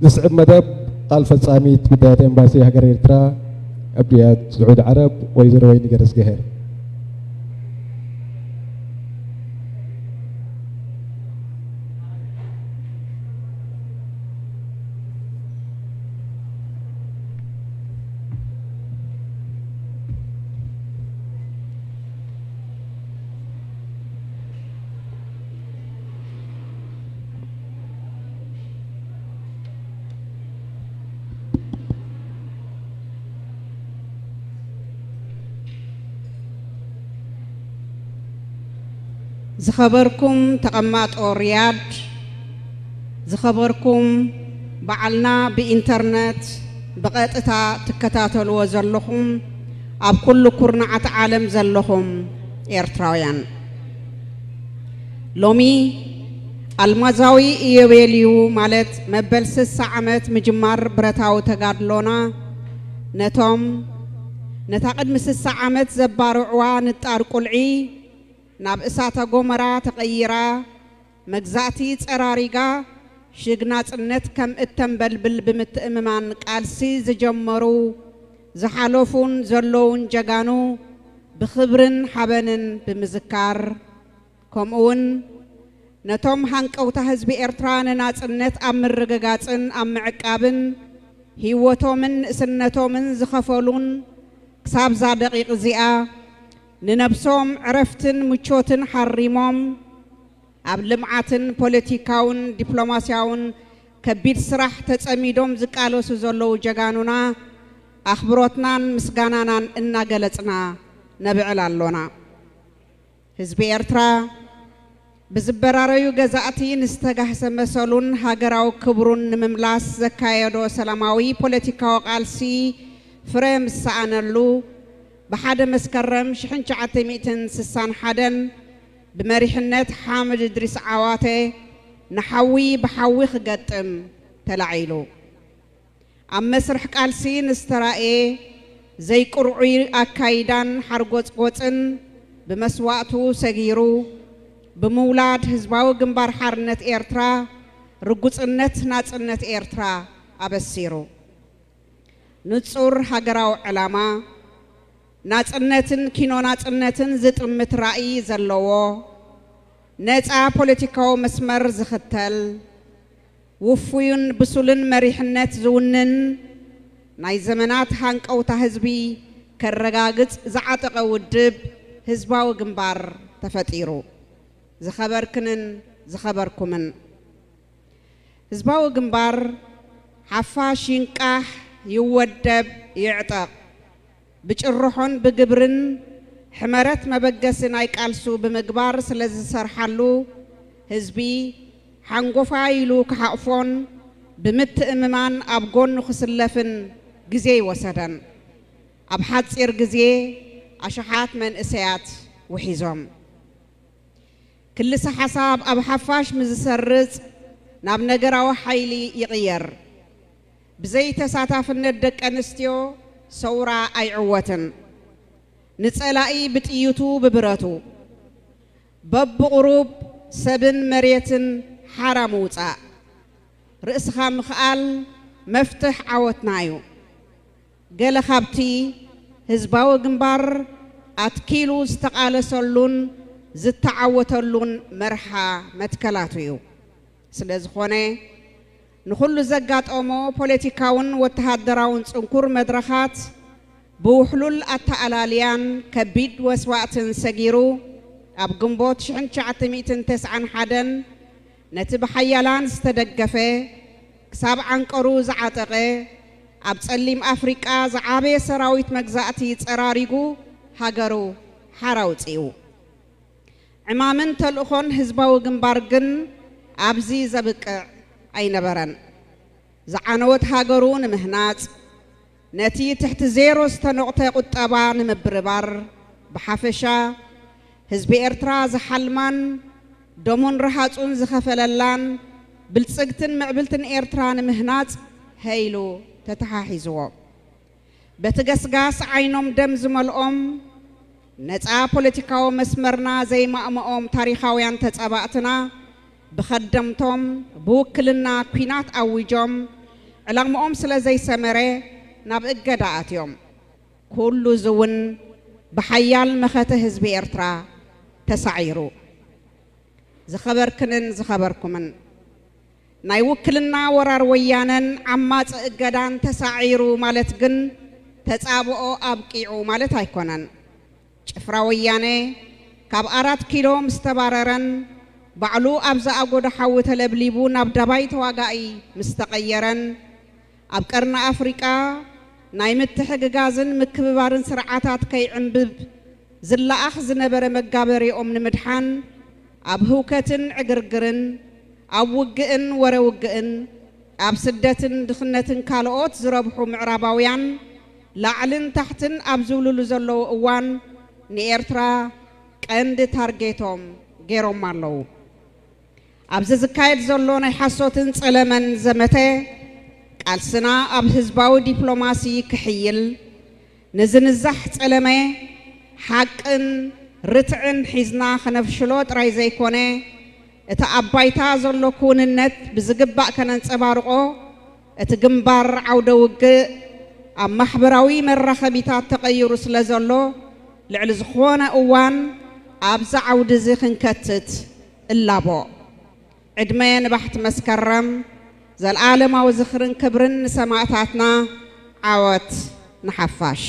ዝስዕብ መደብ ቃል ፈጻሚት ጉዳያት ኤምባሲ ሃገር ኤርትራ ኣብ ሪያድ ስዑዲ ዓረብ ወይዘሮ ወይኒ ገረዝግሄር። ዝኸበርኩም ተቐማጦ ሪያድ፣ ዝኸበርኩም በዓልና ብኢንተርነት ብቐጥታ ትከታተልዎ ዘለኹም ኣብ ኩሉ ኩርናዓት ዓለም ዘለኹም ኤርትራውያን፣ ሎሚ ኣልማዛዊ ኢዮቤልዩ ማለት መበል ስሳ ዓመት ምጅማር ብረታዊ ተጋድሎና ነቶም ነታ ቅድሚ ስሳ ዓመት ዘባርዕዋ ንጣር ቁልዒ ናብ እሳተ ጎመራ ተቐይራ መግዛእቲ ጸራሪጋ ሽግ ናጽነት ከም እተንበልብል ብምትእምማን ቃልሲ ዝጀመሩ ዝሓለፉን ዘለውን ጀጋኑ ብኽብርን ሓበንን ብምዝካር፣ ከምኡውን ነቶም ሃንቀውታ ህዝቢ ኤርትራ ንናጽነት ኣብ ምርግጋጽን ኣብ ምዕቃብን ህይወቶምን ንእስነቶምን ዝኸፈሉን ክሳብዛ ደቂቕ እዚኣ ንነብሶም ዕረፍትን ምቾትን ሓሪሞም ኣብ ልምዓትን ፖለቲካውን ዲፕሎማስያውን ከቢድ ስራሕ ተጸሚዶም ዝቃለሱ ዘለዉ ጀጋኑና ኣኽብሮትናን ምስጋናናን እናገለጽና ነብዕል ኣሎና። ህዝቢ ኤርትራ ብዝበራረዩ ገዛእቲ ንዝተጋህሰ መሰሉን ሃገራዊ ክብሩን ንምምላስ ዘካየዶ ሰላማዊ ፖለቲካዊ ቃልሲ ፍረ ምስ ሰኣነሉ፣ ብሓደ መስከረም ሽሕን ትሽዓተ ሚእትን ስሳን ሓደን ብመሪሕነት ሓምድ እድሪስ ዓዋተ ንሓዊ ብሓዊ ክገጥም ተላዒሉ። ኣብ መስርሕ ቃልሲ ንዝተራእየ ዘይቅርዑይ ኣካይዳን ሓርጎጽጎጽን ብመስዋእቱ ሰጊሩ፣ ብምውላድ ህዝባዊ ግንባር ሓርነት ኤርትራ ርጉጽነት ናጽነት ኤርትራ ኣበሲሩ። ንጹር ሃገራዊ ዕላማ፣ ናጽነትን ኪኖ ናጽነትን ዝጥምት ራእይ ዘለዎ፣ ነጻ ፖለቲካዊ መስመር ዝኽተል፣ ውፉይን ብሱልን መሪሕነት ዝውንን፣ ናይ ዘመናት ሃንቀውታ ህዝቢ ከረጋግጽ ዝዓጠቐ ውድብ ህዝባዊ ግንባር ተፈጢሩ። ዝኸበርክንን ዝኸበርኩምን፣ ህዝባዊ ግንባር ሓፋሽ ይንቃሕ፣ ይወደብ፣ ይዕጠቕ፣ ብጭርሖን ብግብርን ሕመረት መበገሲ ናይ ቃልሱ ብምግባር ስለ ዝሰርሓሉ፣ ህዝቢ ሓንጎፋይ ኢሉ ክሓቑፎን ብምትእምማን ኣብ ጎኑ ክስለፍን ግዜ ኣይወሰደን። ኣብ ሓጺር ግዜ ኣሽሓት መንእሰያት ውሒዞም። ክልሰ ሓሳብ ኣብ ሓፋሽ ምስ ዝሰርጽ ናብ ነገራዊ ሓይሊ ይቕየር። ብዘይ ተሳታፍነት ደቂ ኣንስትዮ ሰውራ ኣይዕወትን። ንጸላኢ ብጥይቱ ብብረቱ፣ በብቑሩብ ሰብን መሬትን ሓራ ምውጻእ፣ ርእስኻ ምኽኣል መፍትሕ ዓወትና እዩ። ገለ ካብቲ ህዝባዊ ግንባር ኣትኪሉ ዝተቓለሰሉን ዝተዓወተሉን መርሓ መትከላቱ እዩ። ስለ ዝኾነ፣ ንኹሉ ዘጋጠሞ ፖለቲካውን ወተሃደራውን ጽንኩር መድረኻት ብውሕሉል ኣተኣላልያን ከቢድ ወስዋእትን ሰጊሩ፣ ኣብ ግንቦት ሽሕን ትሽዓተ ሚእትን ተስዓን ሓደን ነቲ ብሓያላን ዝተደገፈ፣ ክሳብ ዓንቀሩ ዝዓጠቐ፣ ኣብ ጸሊም ኣፍሪቃ ዝዓበየ ሰራዊት መግዛእቲ ጸራሪጉ ሃገሩ ሓራ ኣውጺኡ። ዕማምን ተልእኾን ህዝባዊ ግንባር ግን ኣብዚ ዘብቅዕ ኣይነበረን። ዝዓነወት ሃገሩ ንምህናጽ፣ ነቲ ትሕቲ ዜሮ ዝተነቑተ ቁጠባ ንምብርባር፣ ብሓፈሻ ህዝቢ ኤርትራ ዝሓልማን ደሙን ረሃጹን ዝኸፈለላን ብልጽግትን ምዕብልትን ኤርትራ ንምህናጽ ሀይሉ ተተሓሒዝዎ። በቲ ገስጋስ ዓይኖም ደም ዝመልኦም፣ ነጻ ፖለቲካዊ መስመርና ዘይማእምኦም ታሪኻውያን ተጻባእትና፣ ብኸደምቶም ብውክልና ኲናት ኣዊጆም፣ ዕላምኦም ስለ ዘይሰመረ ናብ እገዳ ኣትዮም። ኩሉ እዚ እውን ብሓያል መኸተ ህዝቢ ኤርትራ ተሳዒሩ። ዝኸበርክንን ዝኸበርኩምን፣ ናይ ውክልና ወራር ወያነን ዓማጺ እገዳን ተሳዒሩ ማለት ግን ተጻብኦ ኣብቂዑ ማለት ኣይኮነን። ጭፍራ ወያነ ካብ ኣራት ኪሎ ምስ ተባረረን ባዕሉ ኣብ ዝኣጎዶ ሓዊ ተለብሊቡ ናብ ደባይ ተዋጋኢ ምስ ተቐየረን ኣብ ቀርኒ ኣፍሪቃ ናይ ምትሕግጋዝን ምክብባርን ስርዓታት ከይዕንብብ ዝለኣኽ ዝነበረ መጋበሪኦም ንምድሓን ኣብ ህውከትን ዕግርግርን ኣብ ውግእን ወረ ውግእን ኣብ ስደትን ድኽነትን ካልኦት ዝረብሑ ምዕራባውያን ላዕልን ታሕትን ኣብ ዝብልሉ ዘለዉ እዋን ንኤርትራ ቀንዲ ታርጌቶም ገይሮማ ኣለዉ። ኣብዚ ዝካየድ ዘሎ ናይ ሓሶትን ጸለመን ዘመተ ቃልስና ኣብ ህዝባዊ ዲፕሎማሲ ክሕይል ንዝንዛሕ ጸለመ ሓቅን ርትዕን ሒዝና ክነፍሽሎ ጥራይ ዘይኮነ እቲ ኣብ ባይታ ዘሎ ክውንነት ብዝግባእ ከነንጸባርቆ እቲ ግንባር ዓውደ ውግእ ኣብ ማሕበራዊ መራኸቢታት ተቐይሩ ስለ ዘሎ ልዕሊ ዝኾነ እዋን ኣብዚ ዓውዲ እዚ ክንከትት እላቦ። ዕድመ ንባሕቲ መስከረም፣ ዘለኣለማዊ ዝኽርን ክብርን ንሰማእታትና፣ ዓወት ንሓፋሽ።